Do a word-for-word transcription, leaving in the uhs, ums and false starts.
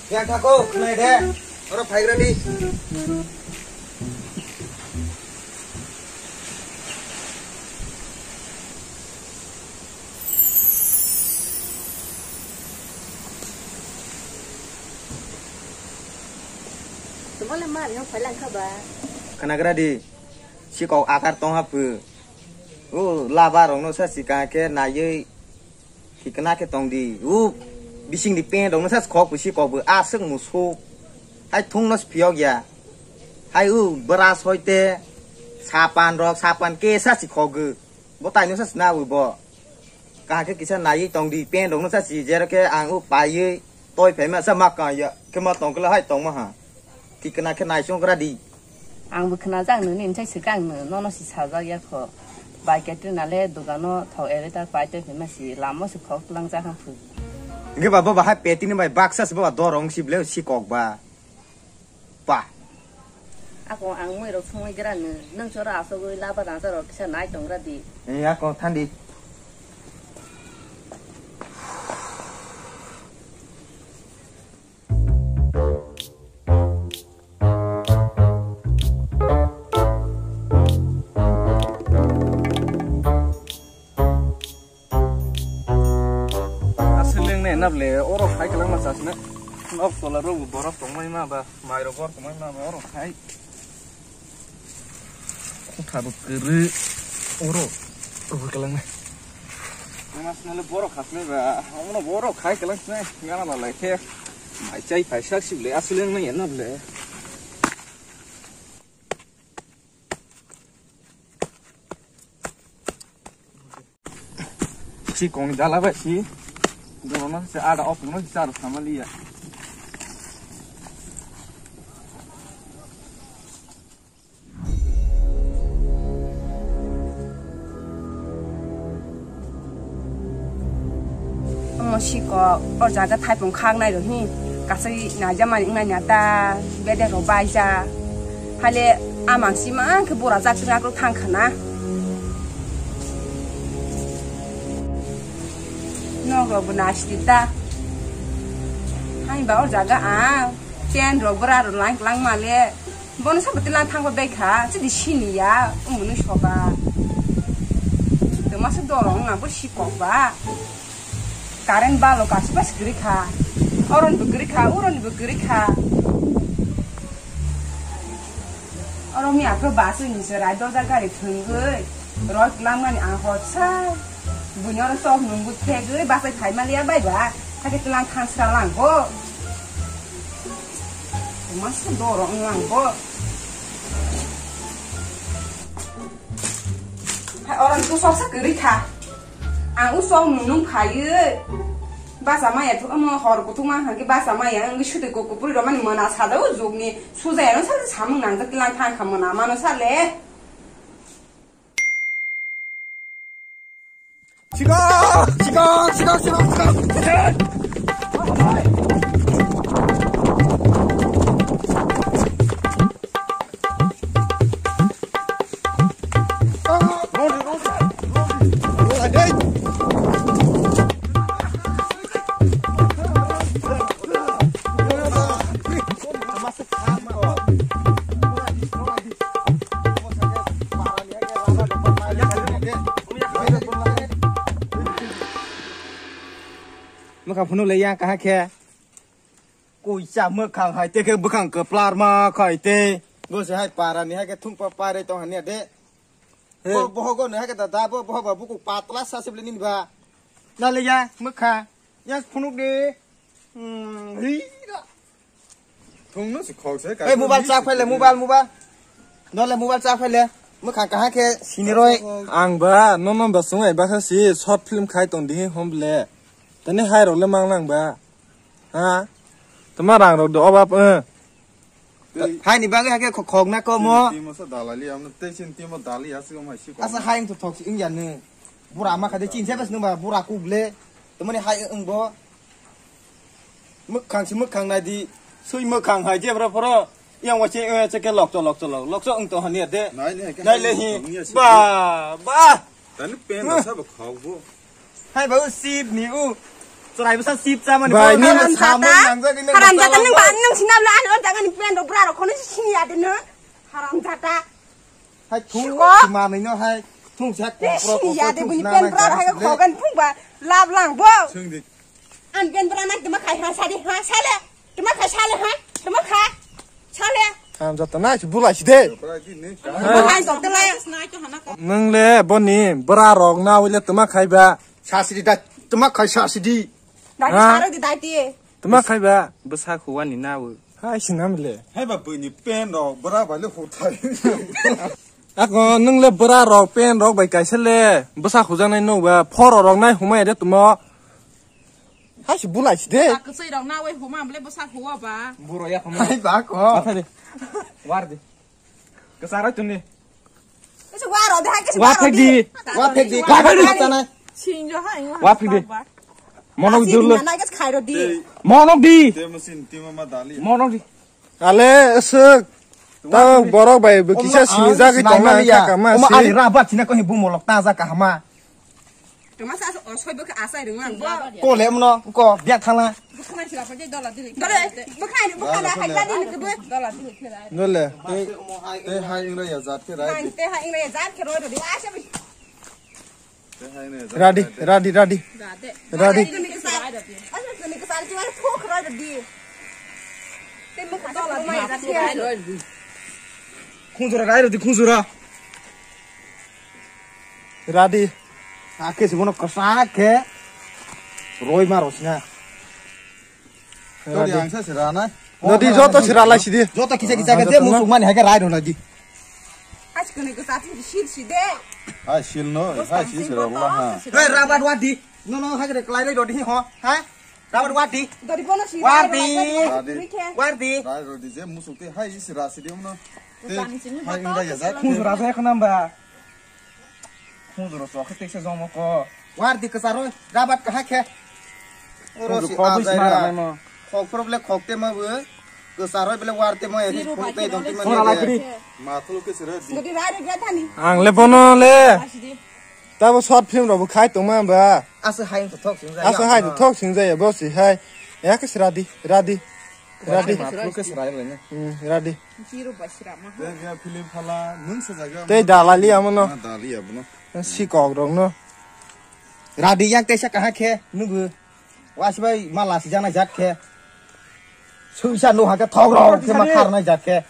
Yang thako, khnai de. Oro phaigra di. Tongole ma yang phailang kha ba. Khnagra di. Sikok akar tong ha phu. O laba rok no sa sika khe naiwi. Thikna khe tong di. U bising ni pen rok no sa khok pusi kok bu aswk musu. Hai thung no phiok ya. Hai u bwra soi te sapan rok sapan ke sa si khok gw. Bo tai no sa sna u bo. Kaham khe kisa naiwi tong di pen rok no sa si jero khe ang u paiwi toi phaima sa ma ka ya. Khe ma tong kla hai tong ma ha. Thikna khe naisong gra di. Ang bo khna jak nini, nsai swkang no, nono si sajak ya kho. Bai Katrina le dogano thok eletar pai te phima si lamo si khok tlang jak phu. Nge ba bo bahai peti ni bai baksa si ba dorong si ble si kok ba. Pa. Ako ang mui rok sungwi gra no, nang chora asogwi laba rang charo kisa nai tong gra di. E ako thandi. Aswk leng ne nable oro khai kwlangma chasna. Nok tola rok borok tongmai ma ba, mai rok bor tongmai ma ba oro khai. Kutha bo kwrwi oro rwui kwlangnai. Mas nale borok khasnai ba, omono borok khai kwlangsnai, gana lalai khe. Mai chai phai sak sibile, aswk leng nai ya nable. Si kong dala bai si. Dolo no se ada opung no si charo samaliya. Omo siko o jaga thaipung khak nai rw hi kasai naijamani wngnaina ta bedek rok baija. Hale amang si mang khe bura jak chwng akrw thang khana. Nok rok bo nasti ta. Hai ba o jaga ang tent rok bwra rw lang lang male. Bono sabo tila thangba bai kha, chidi sini ya, umunu soba. Toma se dorong na bo sikok ba. Current balo kasi bas giri kha. Oron bo giri kha, uron bo giri kha. Oro mi akhe bus ni se rai doja gari thwngwi. Roi kwlangmani ang hotsa. Buino oro sok nungwi khegwi basai phaimaliya bai ba. Hakhe tlang thang sra lang bo. Masa dorong lang bo. Hai orang tu sok sa kwrwi kha. Ang u sok nung nung phaiwi. Basa maya thu omo hor kuthuk ma hangke basa maya ang sudi ko kupuri romani mana sada u jugni suja ya sa samung nang jati lang thang kha mana mano sale. Sigo! Sigo! Sigo! Sigo! Sigo! Mwkha phunuk le yang kaha khe. Kuisa mwkhang hai te khe bwkhang kwplar ma khai te. Bo se hai para ni hai khe thung pa pare tong hania de. He. Bo bohogo ni hai khe da da bo bohogo buku patla sa se bli nini ba. Na le ya mwkha. Ya phunuk de. Hmm, hi da. Thung no se khok se. Ei mobile chak phai le mobile mobile. No le mobile chak phai le. Mwkhang kaha khe siniroi. Ang ba no no ba sungai ba kha si short film khai tong di hom le. Tani hai rok le mang lang ba. Ha? Tama rang rok do obab, eh. Tei Hai ni bagwi hakhe khok, khok na komo. Timo sa dalali, amno tei sin timo dali aswk om hai si ko. Asa hai to thok si wngya nw. Bura ma khade chin sebes numa bura kuble. Tumani hai wng bo. Mwkhang si mwkhang nai di. Sui mwkhang hai jebra phoro. Yang wachi, eh, cheke lokcho, lokcho, lok. Lokcho wng to hania de. Nai le, nai le hi. Ba, ba. Tani pen da sabo khok bo. Hai ba u sip ni u. Chwrai bwsa sip cha mani. Bai, bo ni haram jata. Haram jata nang ba nang sinabla an on tangani pen do bra ro khono sini ya de no. Haram jata. Hai thung. Siko. Manwi no hai. Thung sa ko pro ko. Ya de bini pen bra hai khogan phung ba. Lab lang bo. Sing di. An pen bra na tuma khai ha sadi ha sale. Tuma khai sale ha. Tuma kha. Sale. Ham jata na si bulai si de. Hai jok de lai. Nang le boni bra rok na wile tuma khai ba. Sa sidi da. Tuma khai sa sidi. Dai saro di dai ti. Tuma khai ba. Bwsa khuwa ni na wo. Hai sinam le. Hai ba bini pen rok bra ba le huthai. Ako nung le bra rok pen rok bai kaisa le bwsa hujaknai no ba phoro rok nai humai de tumo. Hai si bulai si de. Bwsa kwchwi rok na wai huma bole bwsa huwa ba. Buro ya huma. Hai ba ko. Athai de. War de. Kwsa rok tuni. Kwsa war rok de hai kwsa. Wa war rok phek de. Di. Wa phek di. Wa phek di. Wa phek di. Sinjo hai. Wa phek di. Mono dul. Na kwsa khai rok di. Mono di. Te musin tima ma dali. Mono di. Ale aswk. Ta borok bai bo kisa sini jagwi tongma kha kama si. Oma ani rabat sina ko hi bumolok ta ja kahama. Tuma sa o soi bo kha asai rung ang bo. Ko le mno ko biak thala. Bukhana sila pa je dola dili. Dole, bukhani, bukhana, hai tadi ni kebo. Dola dili khela. Dole. Te hai ingra ya jat ke rai. Te hai ingra ya jat ke ro do. Asa bi. Ready, ready, ready. Ready. Khunjura rai ready, khunjura. Ready. Ake si bono kasa ke. Roi ma rosna. Todi ang sa sira na. Nodi joto sira lai sidi. Joto kisa kisa ke je musuk mani hake rai rona di. Askene ke sati sil side. Hai sil no, hai sil sira la ha. Hey, rabat wadi. No, no, hake klai rai rodi ho. Ha? Rabat wadi. Dori bono si. Wadi. Wadi. Wadi. Rai rodi je musuk te hai sira sidi no. Te hai inda ya da. Khunjura sa khana ba. Khunjura sok khe tekse jongmo ko. War di kwcharo, rabat kaha khe. Oro si khunju khok bui sima ajai ra. Khok problem khok te ma bui. Kwcharo bele war te ma ya khok te dong te ma. Ora lai kri. Ma thulu ke sira di. Ang le bono le. Tabo short film rok bo khai tongma ba. Asa hai to thok sing jai. Asa hai to thok sing jai bo si hai. Ya ke sira di, ra di. Ra di. Ma thulu ke sira le ne. Hmm, ra di. Zero basira ma. Te ya film phala nung sa jaga. Te dalali amono. Dali abono. Si kok rok no. Radi yak tesa kaha khe nubu. Wasibai mala si jana jat khe. Suisa no hake thok rok khe ma kharnai jat khe.